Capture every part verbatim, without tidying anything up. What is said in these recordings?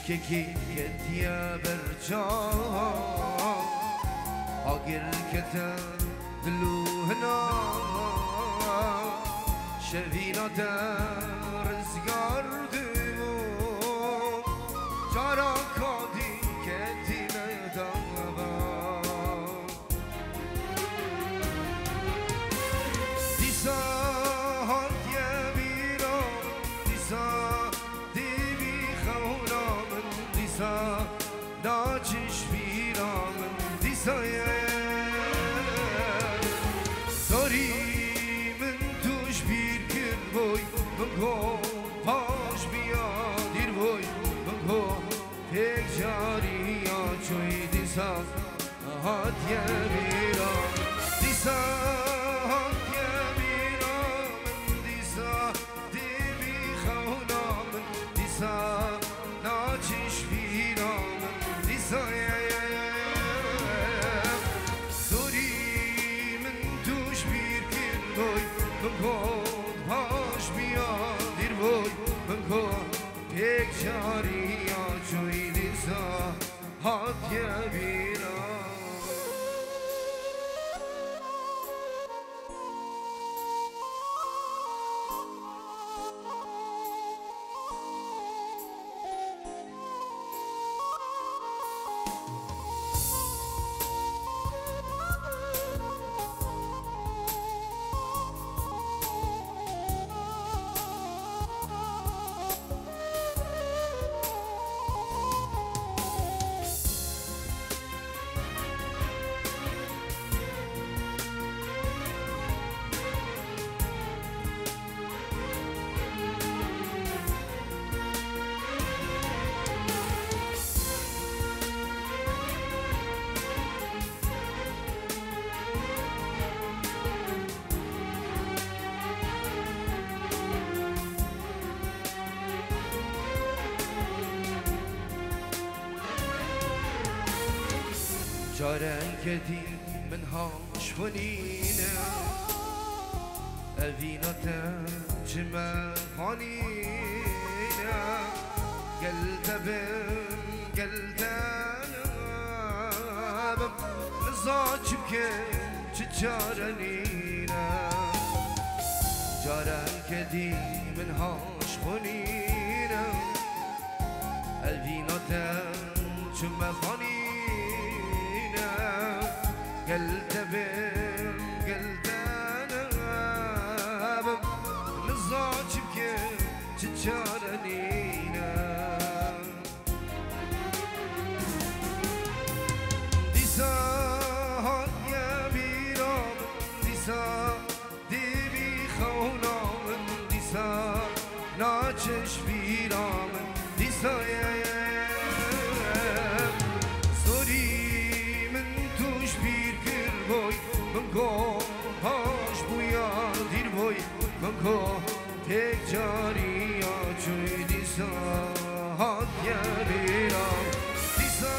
Kekê ketiye ber çavan, agir kete dil û hina, şevîna te rizgar dibû, cara kadî ketî me dava. Dîsa hatiye bîra min, dîsa dibî xewna min, dîsa naçiş bîra min, dîsa ye. Sorî min tu ji bîr kir boy, min got paş biya dîr boy, min got pêk cariya çoy dîsa hatiye bîra min, dîsa hatiye bîra min, dîsa dibî xewna min, dîsa naçiş bîra min, dîsa ye. Sorî min tu ji bîr kir boy, min got paş biya dîr boy, min got pêk cariya çoy dîsa hatiye bîra. Careke dî min haş xwinîne, evîna te çi me xanîne, gel te bim, gel te bim, niza çi bikim, çi çare nîne. Careke dî min haş xwinîne, evîna te çi me xanîne, gel te bim, gel te bim, niza çi bikim, çi çare nîne. Dîsa hatiye bîra min, dîsa dibî xewna min, dîsa naçiş bîra min, dîsa ye. Sorî min tu ji bîr kir boy, min got paş bûya dîr boy, min got pêk cariya çoy dîsa hatiye bîra min, dîsa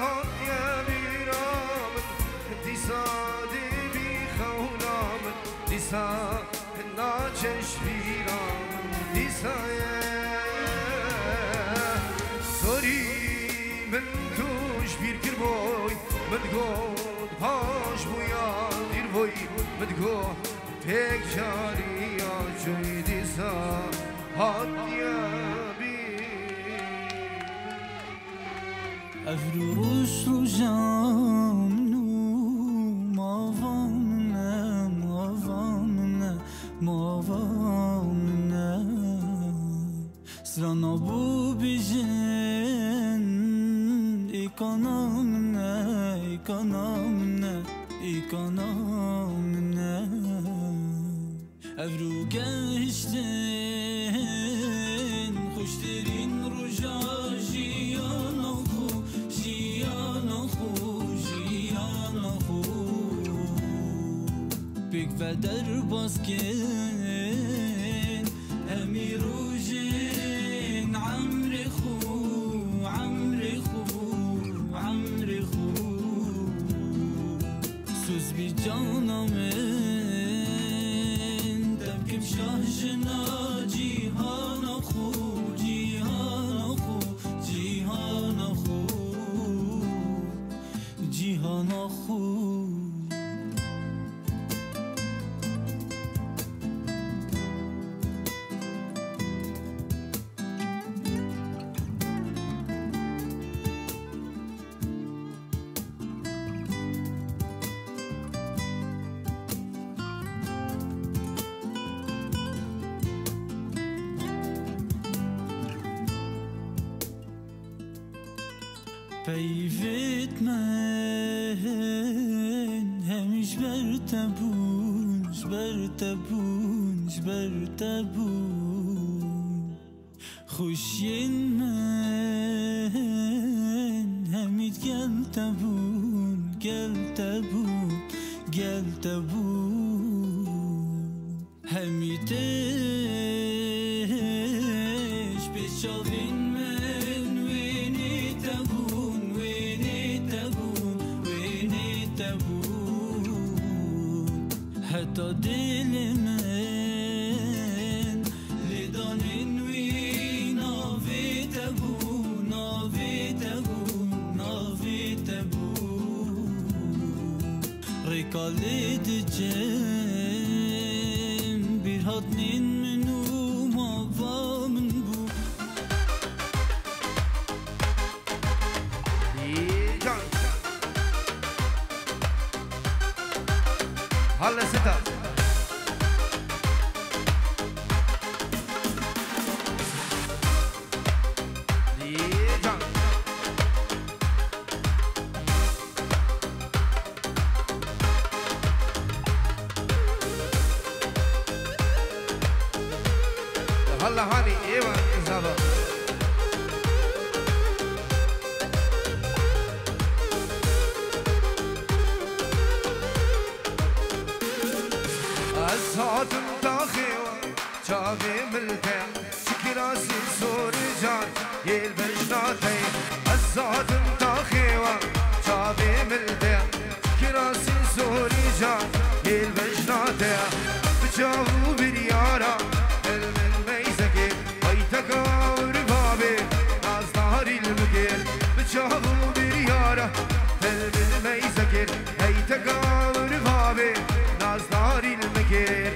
hatiye bîra min, dîsa dibî xewna min, dîsa naçiş bîra min, dîsa ye. Sorî min tu ji bîr kir boy, min got paş bûya dîr boy, min got pêk cariya çoy dîsa hatiye bîr. Evro roj roja min û mava min e, mava min e, mava min e. Strana bo bêjin, ê kana min e, ê kana min e, ê kana min e. Evro gehiştin xweştirîn roja jiyana xwe, jiyana xwe, jiyana xwe. Pêk ve derbas kin hemî rojên emrê xwe, emrê xwe, emrê xwe. Soz bî cana min, te bikim şah jina cîhana xwe, cîhana xwe, Peyvêt min hemî ji ber te bûn, ji ber te bûn, ji ber te bûn. Xweşiyên min hemî gel te bûn, gel te bûn, gel te bûn. Hemî tê ji pêş çavên min wênê te bûn, wênê te bûn, wênê te bûn. Heta dilê min lêdanên wî navê te bûn, navê te bûn, navê te bûn. Rêka lê dicem, bîrhatinên min û mava min bû. Can. Halle sita. Can. Halla hanî êva zava. Ez hatim taxê we, çavê min li te. Kirasî zorî can, yê li bejna te ye. Ez zadim taxê we, çavê min li te. Kirasî zorî can, yê li bejna te ye. Bi çav û biryara, dil min meyzekê. Hey te gawr bavê, nazdarî li min kir. Bi çav û biryara, dil min meyzekir. Hey te gawr bavê, nazdarî li min kir.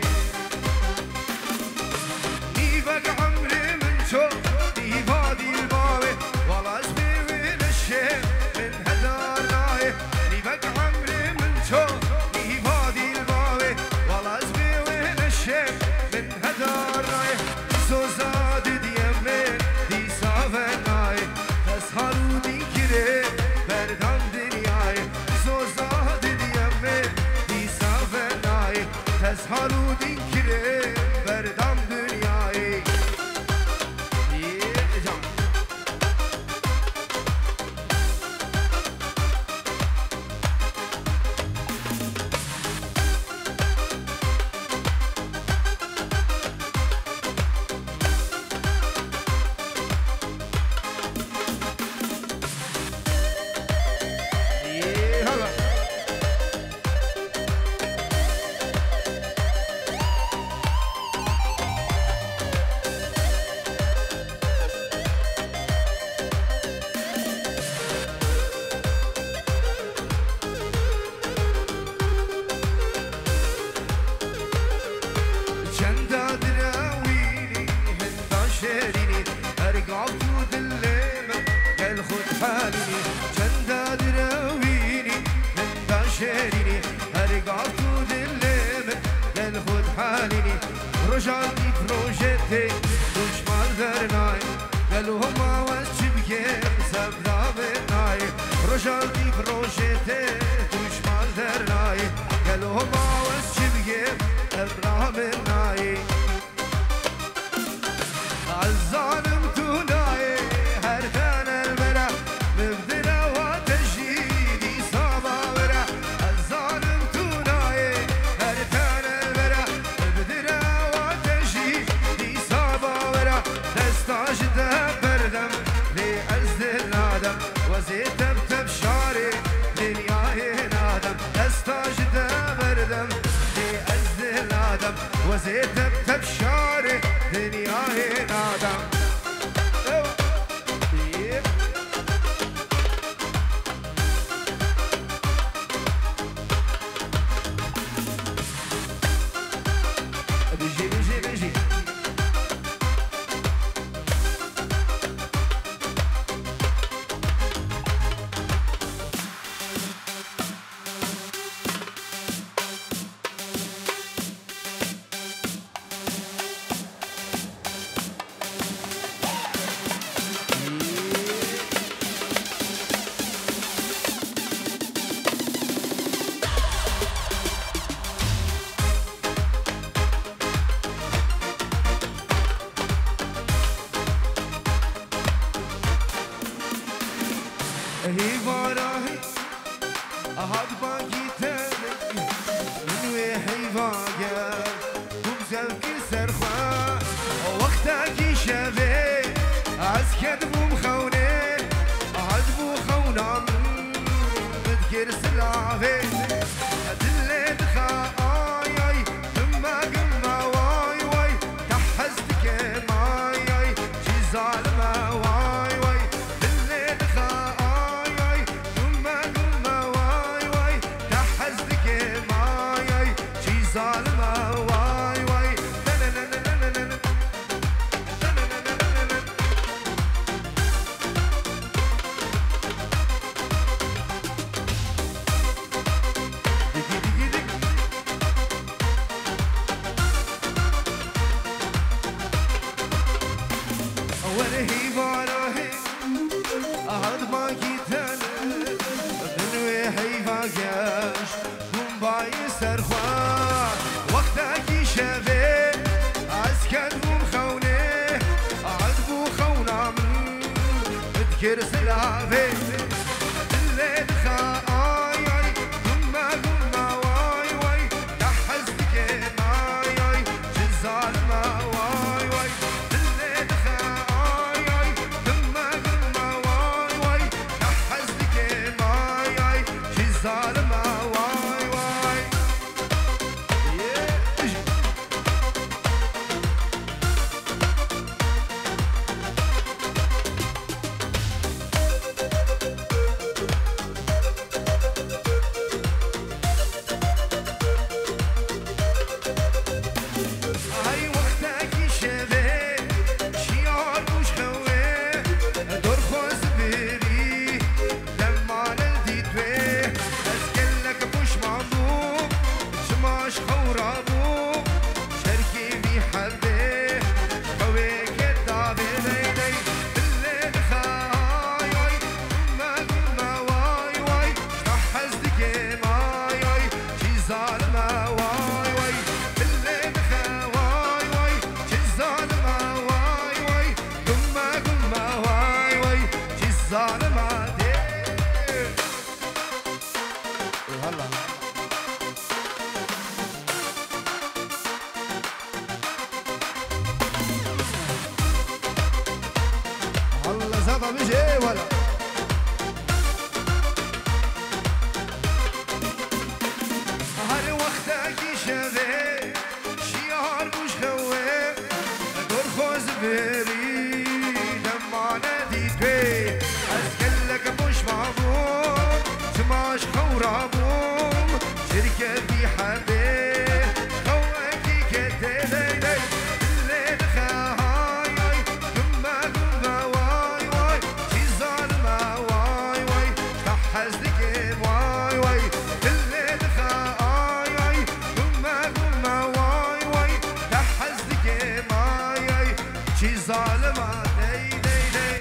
Nîvek emrê min ço, nîva dîl bavê, wala ez bê wê neşê min hedar nayê. Nîvek emrê min ço, nîva dîl bavê, wala ez bê wê neşê min hedar nayê. Soza didiyê min dîsa ve nayê, ez harûdî kirê berdam dinyayê. Soza didiyê min dîsa ve nayê, ez harûdî kirê berdam dinyayê. Yê can. Çenda direwînî, hinda şêrînî, her gav tu dilê min, gel xwe dihelînî. Çenda direwînî, hinda şêrînî, her gav tu dilê min, gel xwe dihelînî. Roja dîv rojê tê, tu ji mal dernayê. Gelo hema wez çi bikim, sebra min nayê. Roja dîv rojê tê, tu ji mal dernayê. Gelo hema wez çi bikim, sebra min nayê. Ez zanim tu nayê, her tene bera, min bi direwa te jî dîsa bawera. Ez zanim tu nayê, her tene bera, min bi direwa te jî dîsa bawera. Desta ji te berdem, lê ez dil nadem. Wezê te bi te bi şarê dinyayê nadem. Desta ji te berdem, lê ez dil nadem. Wezê te bi te bi şarê dinyayê nadem. Ewa. Bijî, bijî, bijî. Hêvara hê, hat bangî te, min wê heyva ger, bûm zevkî serxwe. Wextekî şevê, ez kedibûm xewnê, hat bû xewna min, min dikir silavê. Dilê dixe ay ay, gumme gumme way way, te hez dike may ay, çi zalim e way way. Dilê dixe ay ay, gumme gumme way way, te hez dike may ay, çi zalim e way way. Were heyvara hê, hat bangî te, min wê heyva geş, bûm bayî serxwe. Wextekî şevê, ez kedibûm xewnê, hat bû xewna min, min dikir silavê. Dilê dixe ay ay, gumme gumme way way, te hez dike may ay, çi zalim e way way. Dilê dixe ay ay, gumme gumme way way, te hez dike may ay, çi zalim e way way. Yeah. Ay wextekî şevê, şiyar bû ji xewê, dor xwe zibirî, dema li dît wê, ez gelek poşman bûm, çima ji xew rabûm, şerkê vî hebê, xewê ket davê dey dey, dilê dixe ay ay, gumme gumme way way, ji te hez dike may ay, çi zalim e way way, dilê dixe way way, çi zalim e way way, gumme gumme way way, çi zalim e dê. Eyvallah. Allah zada bijê wala. Her wextekî şevê, şiyar bû ji xewê, dor xwe zibirî, dema nedît wê, ez gelek poşman bûm, çima ji xew rabûm, şirkevî hebê, xewekî ketê dey dey, dilê dixe hay hay, gumme gumme way way, çi zalim e way way, ji te hez dikim way way, dilê dixe ay ay, gumme gumme way way, te hez dikim ay ay, çi zalim e dey dey dey.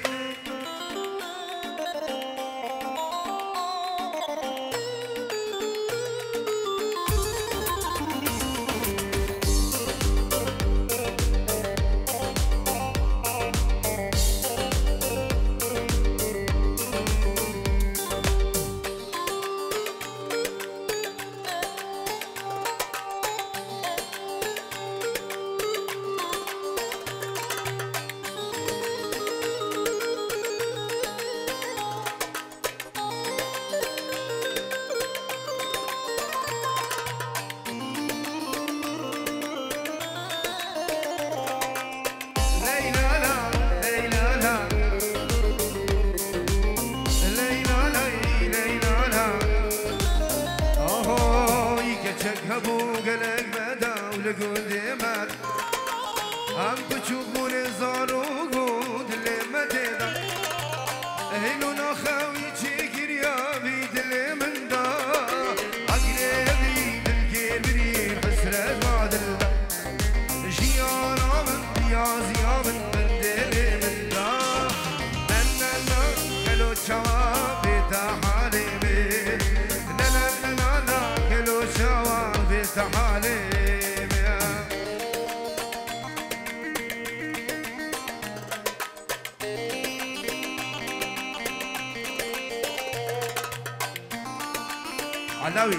Elawî.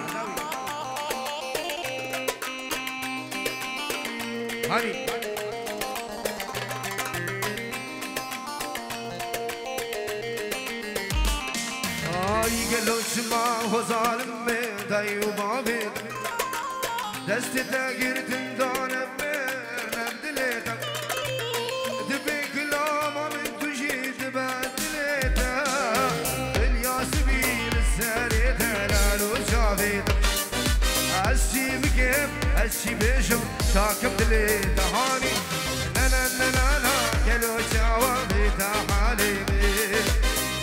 Hanî. Ay gelo çima ho zalim me dayî û bavê. Destê te girtin dane me. Dilê te. Dibê kilama min tu jî dibe dilê te. Dilya sibî li serê te lal û çavê te. Ez çi bikim, ez çi bêjim, çakim dilê te hanî. Ne, ne, ne, ne, ne, gelo çawa vê te halê me.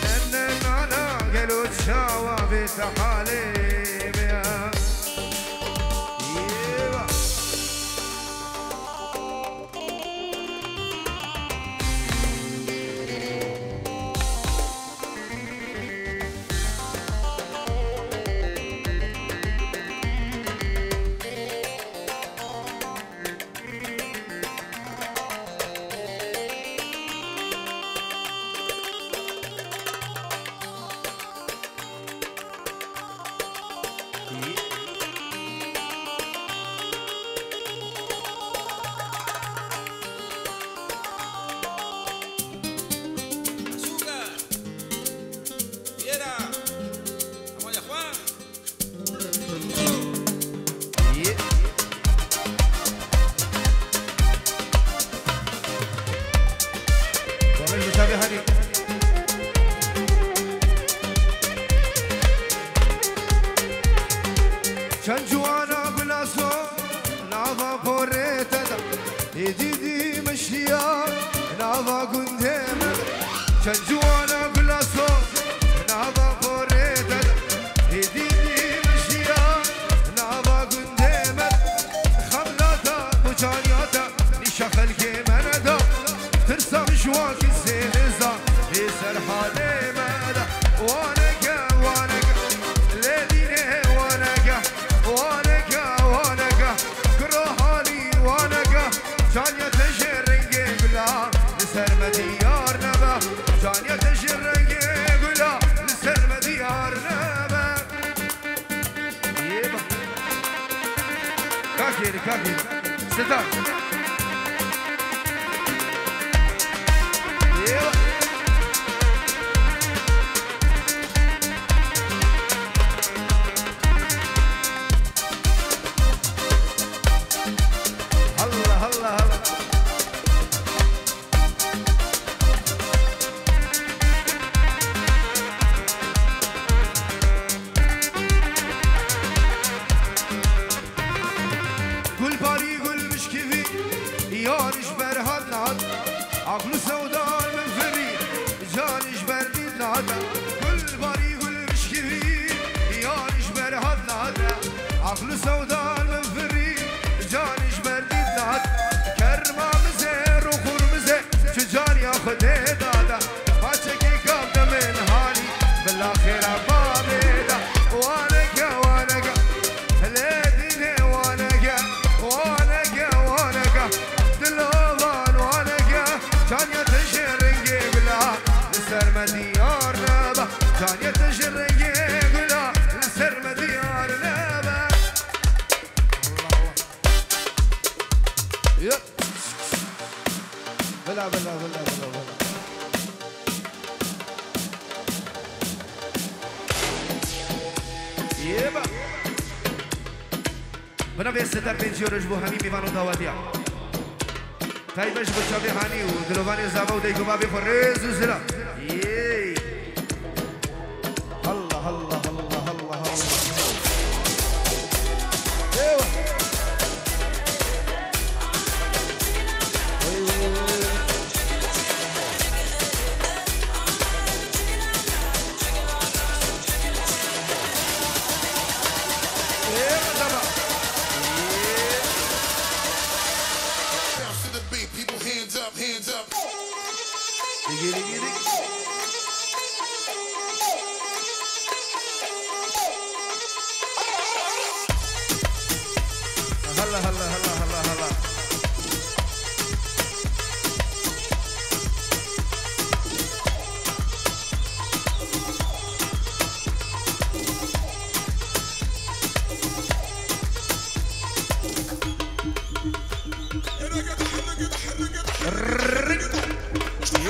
Ne, ne, ne, ne, gelo çawa vê te halê me. Yeva. Çend ciwana gula so nava porê te de, êdî dî min şiya nava gundê me de. Çend ciwana gula so nava porê te de, êdî dî min şiya nava gundê me de. Xemla te bi caniya te nîşa xelkê me neda. Tirsa min ji wan kesê nêza bê ser halê me de. Waneke, waneke, lê dînê waneke, waneke, waneke, kuro halî waneke. Caniya te ji rengê gula li ser me diyar nebe. Caniya te ji rengê gula li ser me diyar nebe. Yeba. Kakêrî, kakêrî. Star. Yeba. Allah, Allah, Allah. Gul barî gul mişkivî, yar ji ber hat nat. Aql û sewda min firî, can ji ber dît nat. Gul barî gul mişkivî, yar ji ber hat nat. Aql û sewda min firî, can ji ber dît nat. Kerma mize, rû xûr mize, çi cariya Xwedê dada. Paçekê gav de min halî, bila xêra bavê da. Waneke, waneke, lê dînê waneke, waneke, waneke, dilovan waneke. Caniya te ji rengê gula li ser me diyar nebe. Caniya te ji rengê gula li ser me diyar nebe. Yep. Bila, bila, bila, bila, bila. Yeba. Bi navê Seder pêncî euro ji bo hemî mîvan û dawetiya. Taybet ji bo çavê hanî û dilovanê zava û dayik û bavê xwe rêz û zira. Yey. Allah, Allah, Allah, Allah, Allah. Eyvah. Eyvah, tamam. Bounce to the beat, people hands up, hands up. Digi, digi, digi. Hala, hala, hala, hala, hala.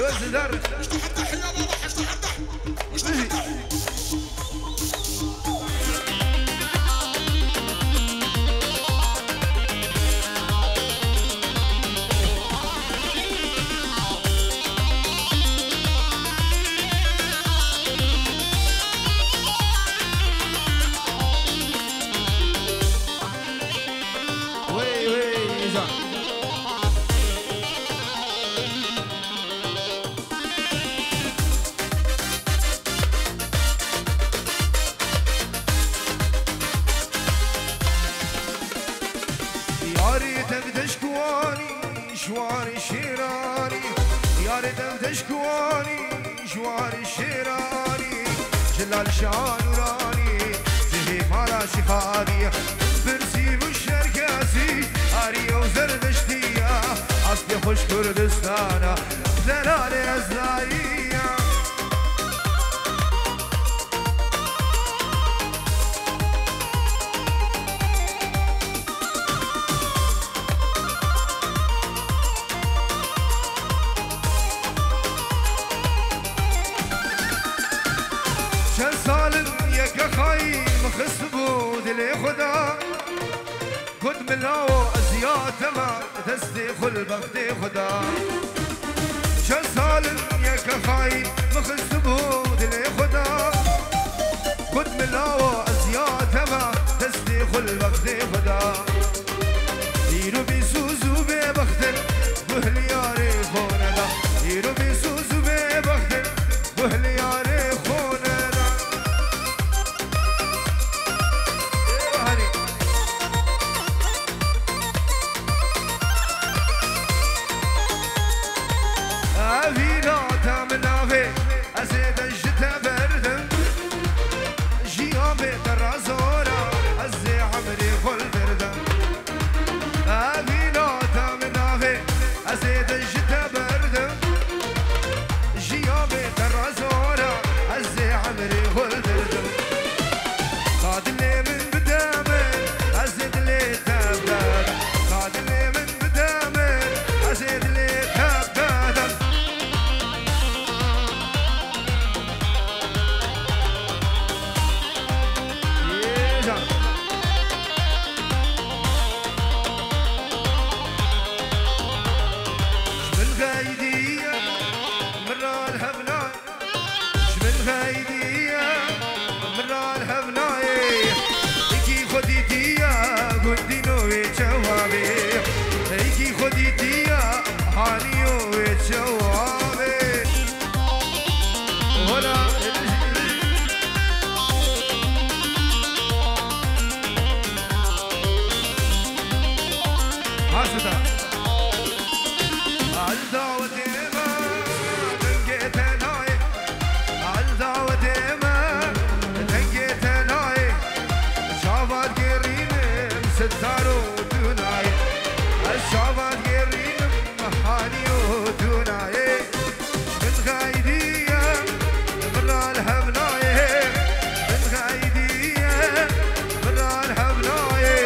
Özler. Wey, wey, îcan. Yarê dev deşkwanî, ji wan şêranî. Yarê dev deşkwanî, ji wan şêranî. Celal Şanûranî, cihê mala Şixadî. Pirsî bû şerkesî, arî û zerdeştiya. Astê xweş Kurdistana, delalê ez dayiya. Çend sal in yeke xayî min xistibû dilê xwe da. Got milawo ez ya te me, destê xwe li bextê xwe da. Çend sal in yeke xayî min xistibû dilê xwe da. Got milawo ez ya te me, destê xwe li bextê xwe da. Îro bê soz û bê bext in, guh li yarê xwe neda. Îro bê soz û bê bext in, guh li yarê xwe neda. Ê, hanî. Evîna te min navê, ez ê de ji te berdim. Jiyan bê te razora, ez ê emrê xwe li vir dem. Evîna te min navê, ez ê de ji te berdim. Jiyan bê te razora, ez ê emrê xwe li vir dem. Ka dilê min bide min, ez ê dilê te bedim. Ka dilê min bide min, ez ê dilê te bedim. Yê can. Ji min xeydî ye, min ra li hev nayê. Ji min xeydî ye, min ra li hev nayê. Êkî xwe dîtiye, gundîno wê çewabê. Êkî xwe dîtiye, haniyo wê çewabê. Hola, Hasita. Al dawetê me, dengê te nayê. Al dawetê me, dengê te nayê. Çavat gerînim, sitaro tu nayê. Ez çavat gerînim, haniyo tu nayê. Min xeydî ye, min ra li hev nayê. Min xeydî ye, min ra li hev nayê.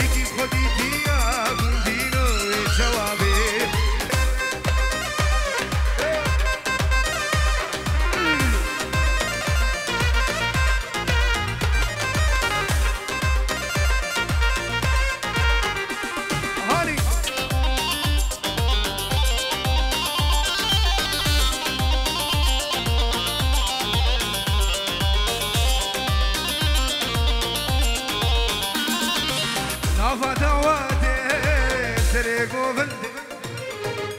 Êkî xwe dîtiye, gundîno wê çewabê. Hanî. Nava dawetê serê govindê.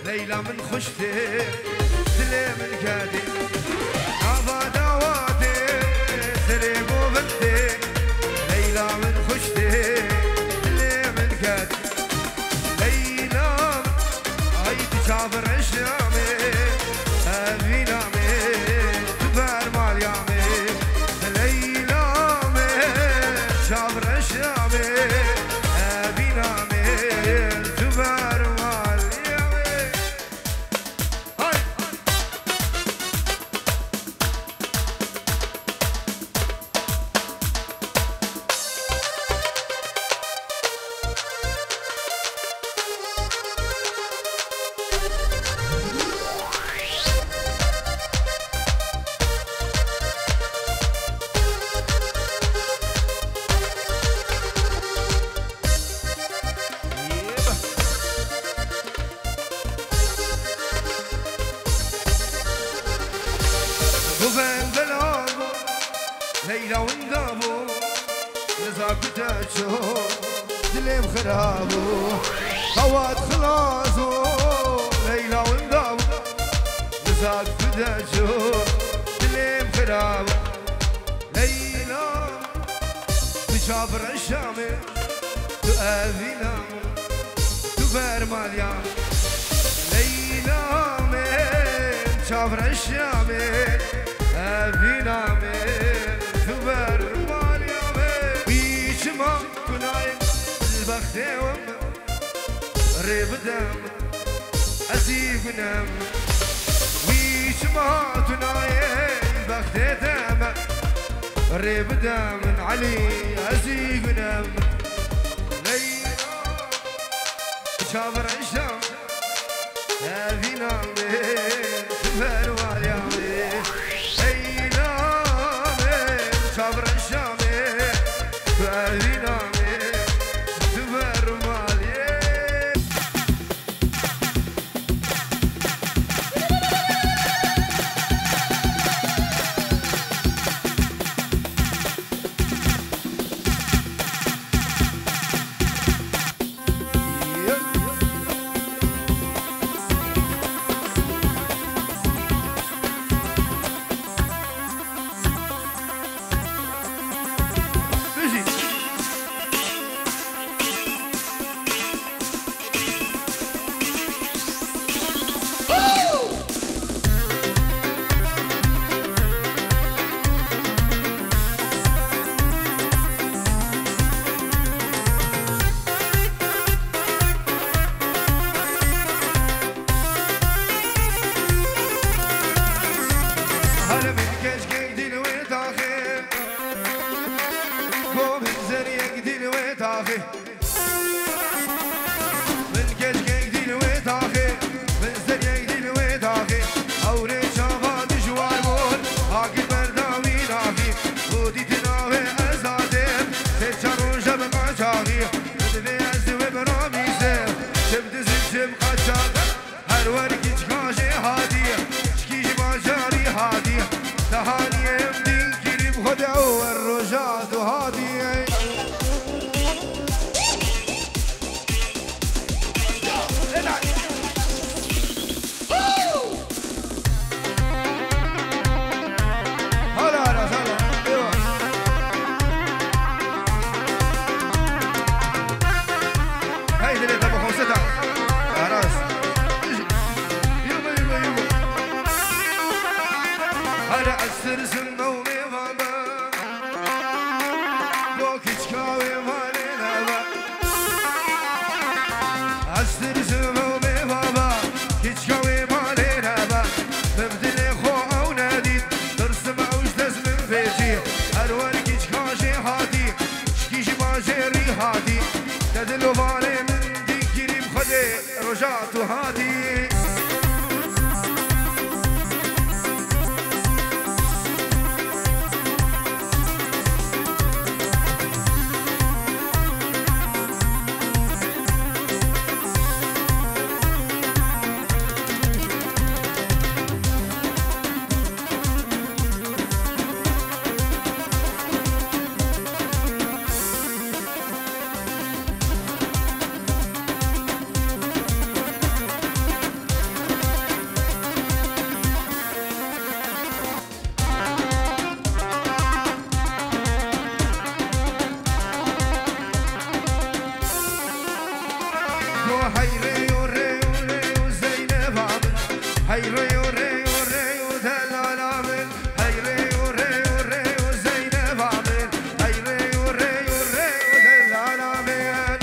Leyla min xweş tê, dilê min gedê. Nava dawetê, serê govindê. Leyla min xweş tê, dilê min gedê. Leyla min, ay tu çav reşa me, evîna me, tu bermaliya me. Leyla me, çav reşa me, evîna me, tu bermaliya me. Hay! Û ben bela bû, Leyla winda bû, niza ku te çû, dilê min xira bû. Qewat xilas bû, Leyla winda bû, niza ku te çû, dilê min xira bû. Leyla, tu çavreşa min, tu evîna min, tu bermaliya min. Leyla min, çavreşa min, evîna min, tu bermaliya min. Wî çima kunayê li bextê min, rê bide min, ez î gunem. Wî çima tu nayê bextê te me, rê bide min Elî, ez î gunem. Leyla, çavreşa min, evîna min, tu berwariya min. Leyla min, çavreşa min, tu evîna min, tu berwariya. Hala min keçkek dîl wê taxê, ko min zeriyek dîl wê taxê. Min keçkek dîl wê taxê, min zeriyek dîl wê taxê. Ewrê çava dijwar bûn, hakir berda wî naxî. Û dîtina wê ez hatêm, sê çar roje bi qaçaxî. Divê ez wê biramîzim, çim dizin çim qaçax. Her wer kiçka jê hatî, çikî ji bajarî hatî. Tehaniyê em dîn kirî bi xwe de û wer roja tu hatî. Hala, hala, hala. Eyvah. Hey, dilê te bixose da. Aras. Yuma, yuma, yuma. Hala ez tirsim ew mêvan be. Bo kiçka wê malê nebe. Ez tirsim ew mêva be, kiçka wê malê nebe. Min dilê xwe ew nedît, tirsim ew ji dest min vêcî. Her wer kiçka jê hatî, şikî ji bajêrî hatî. Te dil û balê min dîn kirî bi Xwedê, roja tu hatî. Yo, hey, rê, yo, rê, yo, rê, yo, Zeyneba min. Hey, rê, yo, rê, yo, rê, yo, delala min. Hey, rê, yo, rê, yo, rê, yo, Zeyneba min. Hey, rê, yo, rê, yo, rê, yo, delala min.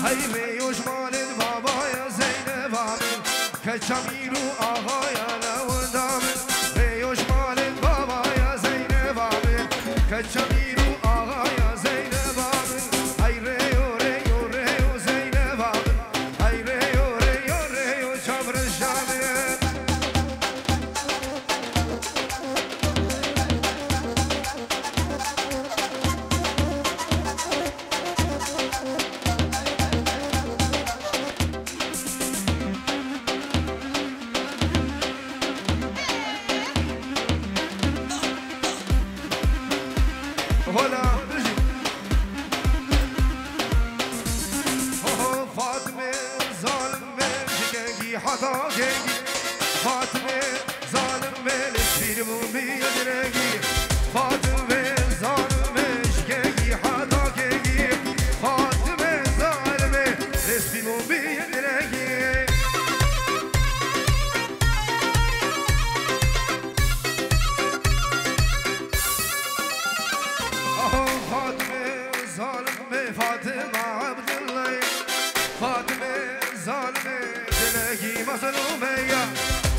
Hey, rêyo ji malên babaya Zeyneba min, keça mîr û axaya lewenda min. Rêyo ji malên babaya Zeyneba min, keça mîr û axaya Zeyneba min. Hey, rêyo, rêyo, rêyo Zeyneba min. Hey, rêyo, rêyo, rêyo çavreja min. Hola, ho, ho, Fatime, zalim me, ji kengî heta kengî. Fatime, zalim me, lê şîr bû mi yek rengî. Fatime, zalim me, ji kengî heta kengî. Fatime, zalim me, lê şîr bû mi yek rengî. Aho Fatime, zalim me, Fatime Abdullahî. Fatime, zalim me, dilekî mezlûme ya.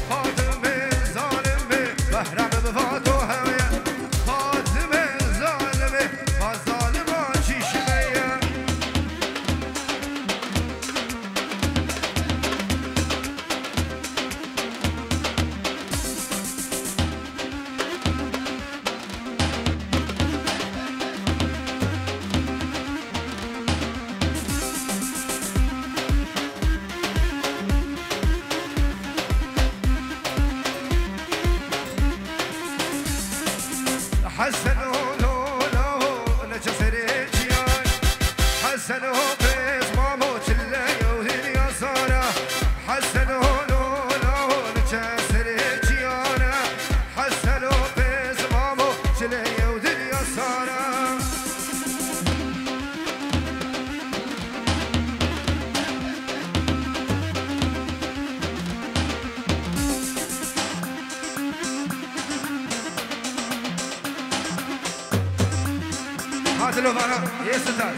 Fatime, zalim me, behra bi Fato hewe ya. Fatime, zalim me, va zalima çîşme ya. Hesen o lo lo, ne çe serê çiyan. Hesen o pez mamo çile yew dinya sara. Hesen o lo lo, ne çe serê çiyana. Hesen o pez mamo çile yew dinya sara. Hadi lo vana, yê sitar.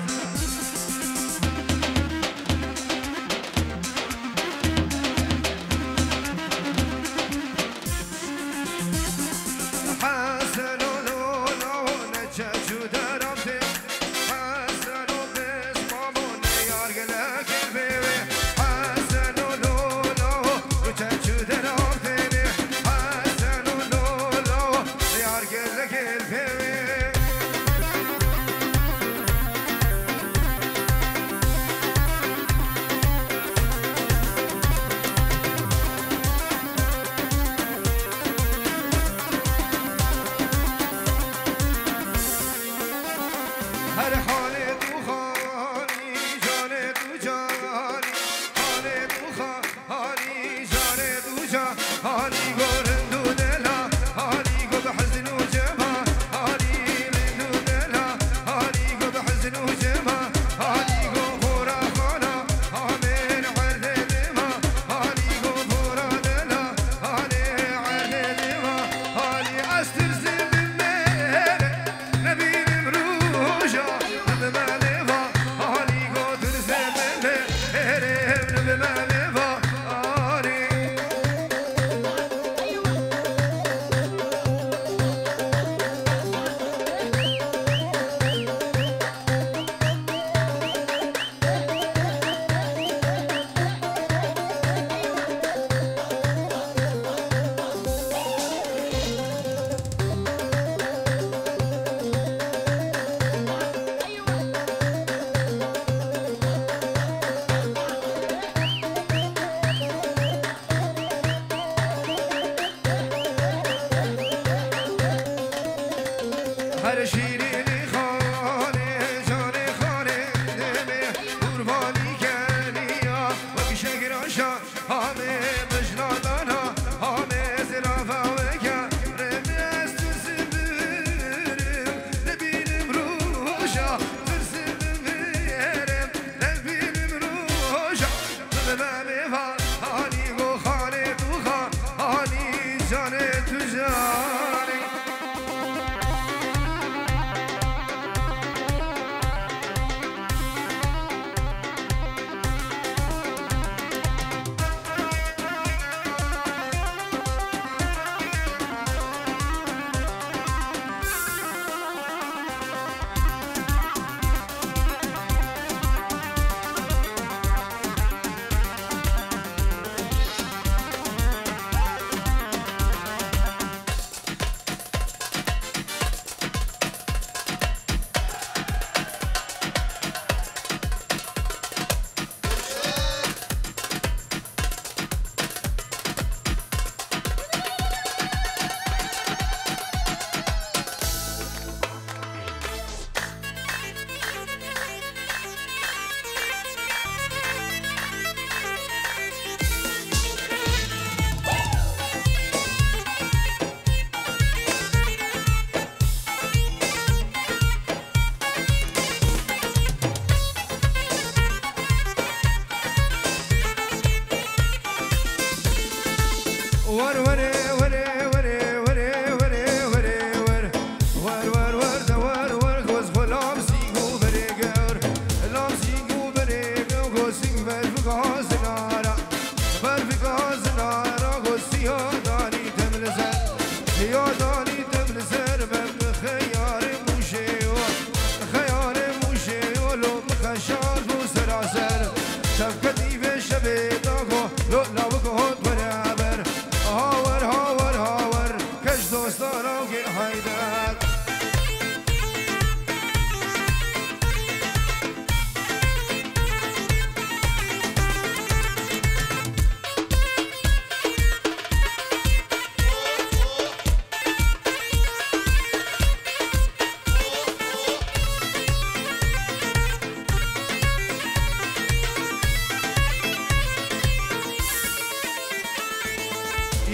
Şevketî vê şevê da go, lo lawik hot were ber. Hawer, hawer, hawer, keş dostan awkê Heyder.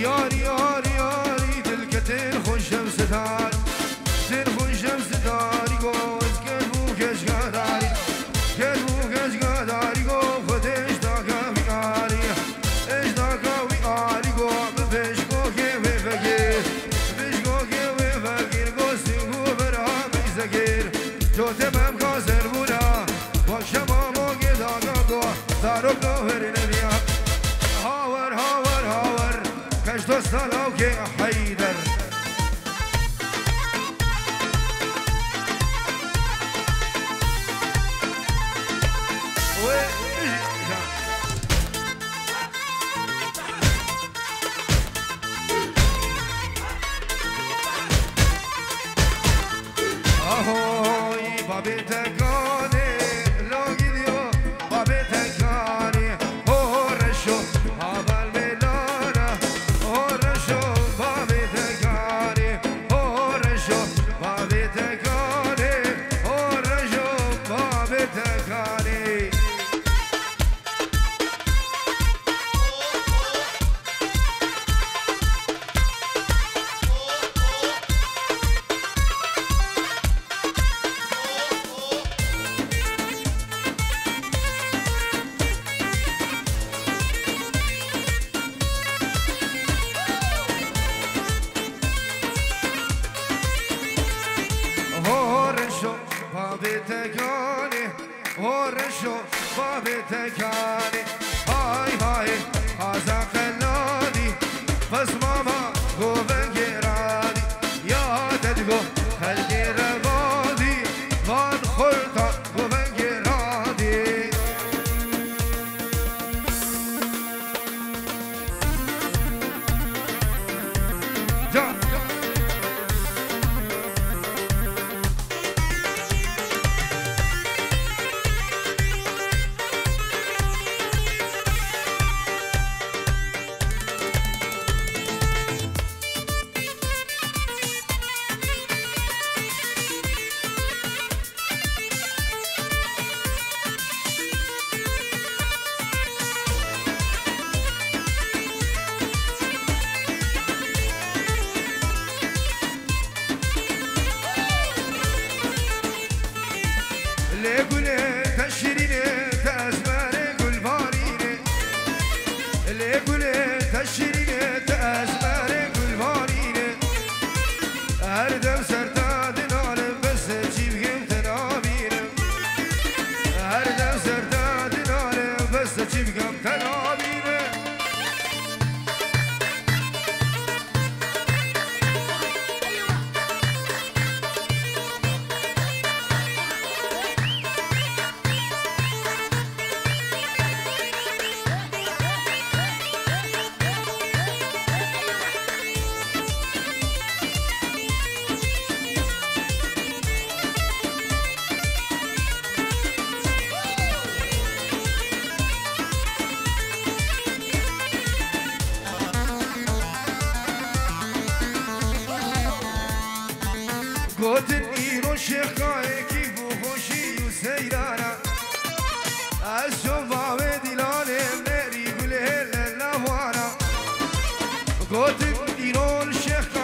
Yarî, yarî, yarî, dilke tên xwe şev sidar. Tên xwe şev sidarî go, ez kel bû keşka darî. Kel bû keşka darî go, Xwedê ji daka wî arî. Ji daka wî arî go, bi pêşgokê wê vekir. Bi pêşgokê wê vekir go, sî bû berha min zekir. Cote mem ka serbûna, wek şema mogê daka go, zarok no her neviya. Hawer, hawer, hawer, keş dosta lawkê Heyder. Wê, Ahoy, babê tekanê, lo gidiyo, babê tekanê, ho reşo, haval belana, ho reşo, babê tekanê, ho reşo, babê tekanê, ho reşo, babê tekanê. Ho reşo, babê tekanê. Ho reşo, babê tekanê, hay hay, qaza qeladî, pesmama govengê radî, ya te digo xelkê rebadî, van xorta govengê radî. Can. Lê gulê te şirînê, te ezmerê gulbarînê. Lê gulê te şirînê, te ezmerê gulbarînê. Her dem ser te dinalim, bes çî bigim te nabînim. Her dem ser te dinalim, bes çî bigim te nabînim. Gotin îro şêxkayekî bû xweşî û seyrana. Ez ço bavê dîlanê merî gulê lelawana. Gotin îro şêxka